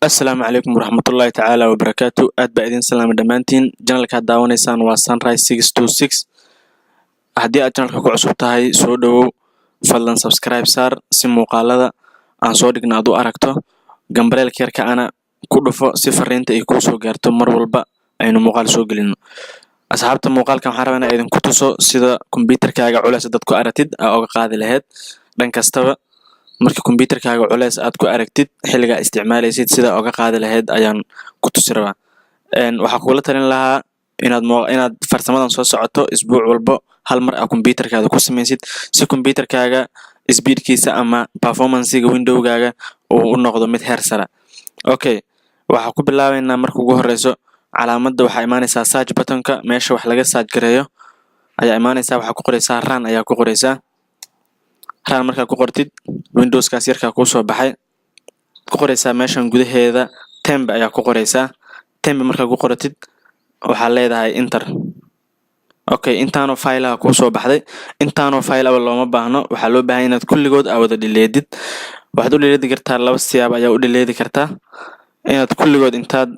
Asalaamu calaykum waraxmatullaahi tacaala wabarakaatu. Aad baa idin salaamay dhammaantiin. Channelkaad daawanaysaan waa Sunrise 626. Haddii aad channelka ku cusub tahay, soo dhowow. Fadlan subscribe saar si muuqaalada aan soo dhigna aad u aragto. Gambaleelka yarka ana ku dhufo si fariinta ay kuu soo gaarto mar walba aynu muuqaal soo gelino. Asxaabta, muuqaalkan waxaan rabaa inaan idinku tuso sida kombyuutarkaaga culeys dad ku aragtid aa oga qaadi lahayd. Dhan kastaba marka kombyuutarkaaga culeys aad ku aragtid xilligaa isticmaalaysid, sida oga qaadi lahayd ayaan ku tusi rabaa. Waxaa kugula talin lahaa inaad farsamadan soo socoto isbuuc walbo hal mar aa kombyuutarkaada ku samaysid, si kombyuutarkaaga speedkiisa ama performancega windowgaaga uu u noqdo mid heer sare. Okay, waxaa ku bilaabeynaa marka ugu horeyso calaamadda. Waxaa imaanaysaa search buttonka, meesha wax laga search gareeyo ayaa imaanaysaa. Waxaa ku qoreysaa run ayaa ku qoreysaa. Run markaa ku qortid, windowskaas yarkaa kuu soo baxay. Ku qoreysaa meeshan gudaheeda temp ayaa ku qoreysaa. Temp markaa ku qoratid, waxaa leedahay enter. Okay, intaanoo fileaha kuu soo baxday. Intaanoo file aba looma baahno. Waxaa loo baahan inaad kulligood aa wada dhileedid. Waxaad u dhileedi kartaa laba siyaab ayaa u dhileedi kartaa: inaad kulligood intaad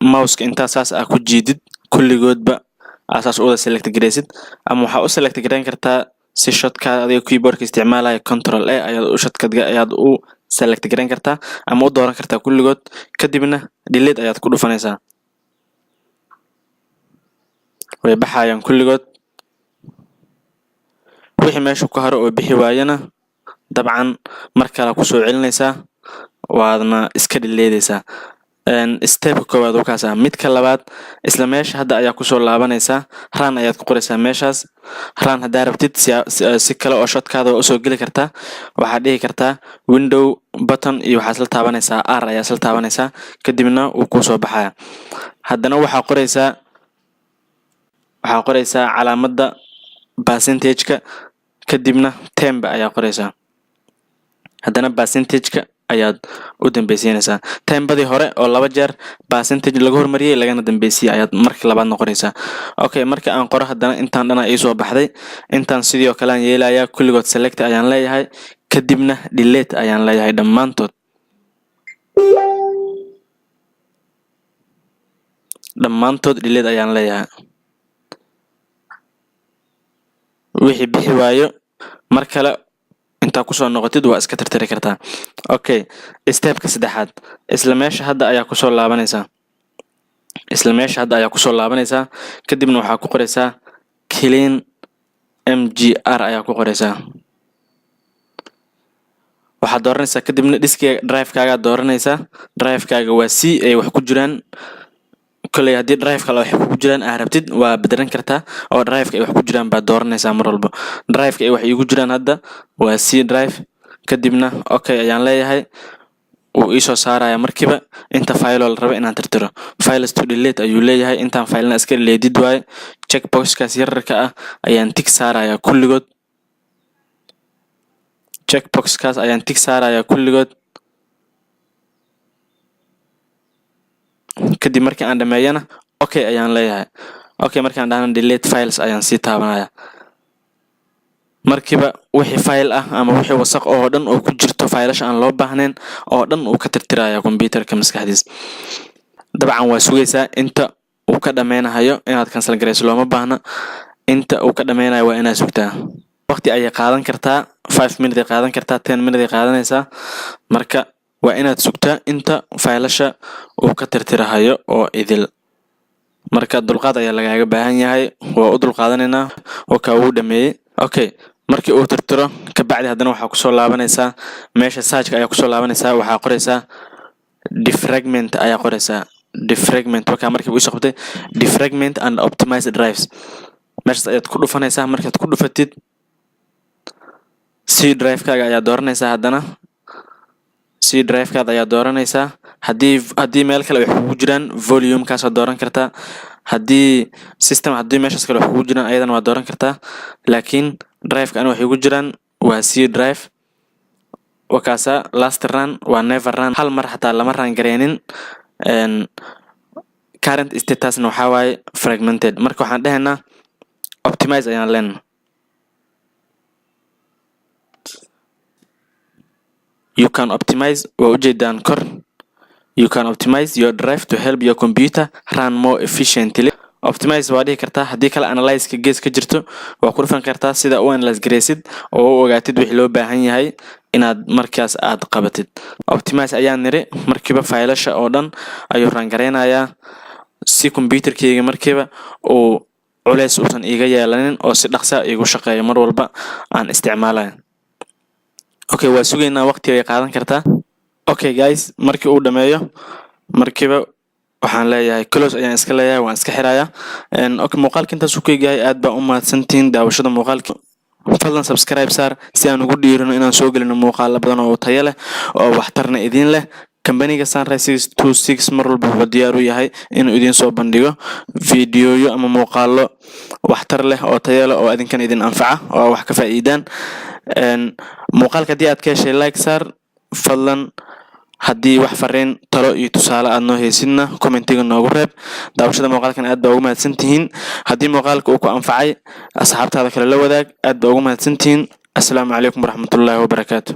mouseka intaad saas aa ku jiidid, kulligoodba aa saas u wada select gareysid, ama waxaa u select gareyn kartaa si shortcut adiga keyboardka isticmaalaya. Control A ayaad u shortcut ayaad u select gareyn kartaa ama u dooran kartaa kulligood, kadibna delete ayaad ku dhufanaysaa. Way baxayaan kulligood. Wixii meesha ku haro oo bixi waayana, dabcan mar kale kusoo celinaysaa, waadna iska dhileedaysaa. Stepka koowaad oo kaas ah. Midka labaad, isla meesha hadda ayaa kusoo laabanaysaa, run ayaad ku qoraysaa meeshaas. Run haddaa rabtid, si kale oo shortcut waa usoo geli kartaa. Waxaad dhihi kartaa window button iyo waxaa isla taabanaysaa R ayaa isla taabanaysaa, kadibna wuu kuusoo baxaya. Haddana waxaa qoraysaa calaamadda percentage-ka, kadibna temp ayaa qoraysaa. Haddana percentage-ka ayaad u dambeysiinaysaa. Tembadii hore oo laba jeer percentage laga hormariyey lagana dambeysiyey ayaad marka labaad noqonaysaa. Okay, marka aan qoro, haddana intaan dhana iisoo baxday. Intaan sidii oo kale aan yeelayaa. Kulligood select ayaan leeyahay, kadibna delete ayaan leeyahay dhammaantood. Dhammaantood delete ayaan leeyahay. Wixii bixi waayo, mar kale intaa kusoo noqotid waa iska tirtiri kartaa. Okay, stepka saddexaad, isla meesha hadda ayaa kusoo laabanaysaa. Isla meesha hadda ayaa kusoo laabanaysaa, kadibna waxaa ku qoraysaa clean mgr ayaa ku qoraysaa. Waxaad dooranaysaa kadibna diskiga drive-kaagaa dooranaysaa. Drive-kaaga waa C ay wax ku jiraan. Koley haddii drive kale wax ku jiraan aa rabtid, waa bedelan kartaa, oo drive-ka ay wax ku jiraan baad dooranaysaa mar walba. Drive-ka ay wax iigu jiraan hadda waa C drive. Kadibna okay ayaan leeyahay. Wuu iisoo saaraya markiiba inta file oo la rabo inaan tirtiro. "Files to delete" ayuu leeyahay. Intaan filena iska delete waaye. Checkboxkaas yararka ah ayaan tick saaraya kulligood. Checkboxkaas ayaan tick saaraya kulligood. Kadib markii aan dhameeyana, okay ayaan leeyahay. Okay markaan dhahna, delete files ayaan sii taabanaya. Markiiba wixii file ah ama wixii wasaq oo dhan oo ku jirto faylasha aan loo baahnayn oo dhan uu ka tirtiraya computerka maskaxdiis. Dabcan waa sugaysaa inta uu ka dhameynahayo. Inaad cancel garayso looma baahna. Inta uu ka dhameynayo waa inaad sugtaa. Waqti ayay qaadan kartaa, 5 minute ay qaadan kartaa, 10 minute ay qaadanaysaa. Marka waa inaad sugtaa inta faylasha uu ka tirtirahayo oo idil. Marka dulqaad ayaa lagaaga baahan yahay. Waa u dulqaadanaynaa. Oo kaa uu dhameeyey. Okay, Markii uu tirtiro kabacdi, haddana waxaa kusoo laabanaysaa meesha searchka ayaa kusoo laabanaysaa. Waxaa qoraysaa defragment ayaa qoraysaa. Defragment wakaa. Markii uu isoo qabtay defragment and optimize drives, meeshaas ayaad ku dhufanaysaa. Markaad ku dhufatid, C drive-kaaga ayaa dooranaysaa. Haddana C drive-kaada ayaa dooranaysaa. Haddii meel kale wax kugu jiraan, volume-kaasaad dooran kartaa. Haddii system, haddii meeshaas kale wax kugu jiraan, ayadana waa dooran kartaa. Laakiin drive-ka ani waxay ugu jiraan waa C drive. Wakaasa, last run waa never run, hal mar xataa lama run gareynin. Current statusna waxaa waaye fragmented. Marka waxaan dhehaynaa optimize ayaan leenahay. You can optimize, waa ujeedaan kor, you can optimize your drive to help your computer run more efficiently. Optimize waa dhihi kartaa. Haddii kale, analyze-ka gees ka jirto waa ku dhufan kartaa, sida u analyze gareysid oo u ogaatid wixii loo baahan yahay inaad markaas aad qabatid. Optimize ayaan niri. Markiiba faylasha oo dhan ayuu run gareynayaa, si computerkeyga markiiba uu culeys uusan iiga yeelanin oo si dhaqsa iigu shaqeeyo mar walba aan isticmaalayo. Okay, waa sugaynaa, waqti ay qaadan kartaa. Okay guys, markii uu dhameeyo, markiiba waxaan leeyahay close ayaan iska leeyahay, waan iska xirayaa. Okay, muuqaalka intaas uu ku egyahay. Aad baa u mahadsantihiin daawashada muuqaalka. Fadlan subscribe saar si aan ugu dhiirino inaan soo gelino muuqaalo badan oo tayo leh oo waxtarna idiin leh. Kambaniga Sunrise 626 mar walba wuxuu diyaar u yahay inuu idiin soo bandhigo fiidiyoyo ama muuqaalo waxtar leh oo tayo leh oo idinkan idin anfaca oo wax ka faa'iidaan. Muuqaalka haddii aad ka heshay, like saar fadlan. Haddii wax fariin, talo iyo tusaale aad noo haysidna, commentiga noogu reeb. Daawashada muuqaalkan aad baa ugu mahadsantihiin. Haddii muuqaalka uu ku anfacay, asxaabtaada kale la wadaag. Aad baa ugu mahadsantihiin. Assalaamu calaykum waraxmatullaahi wabarakaatu.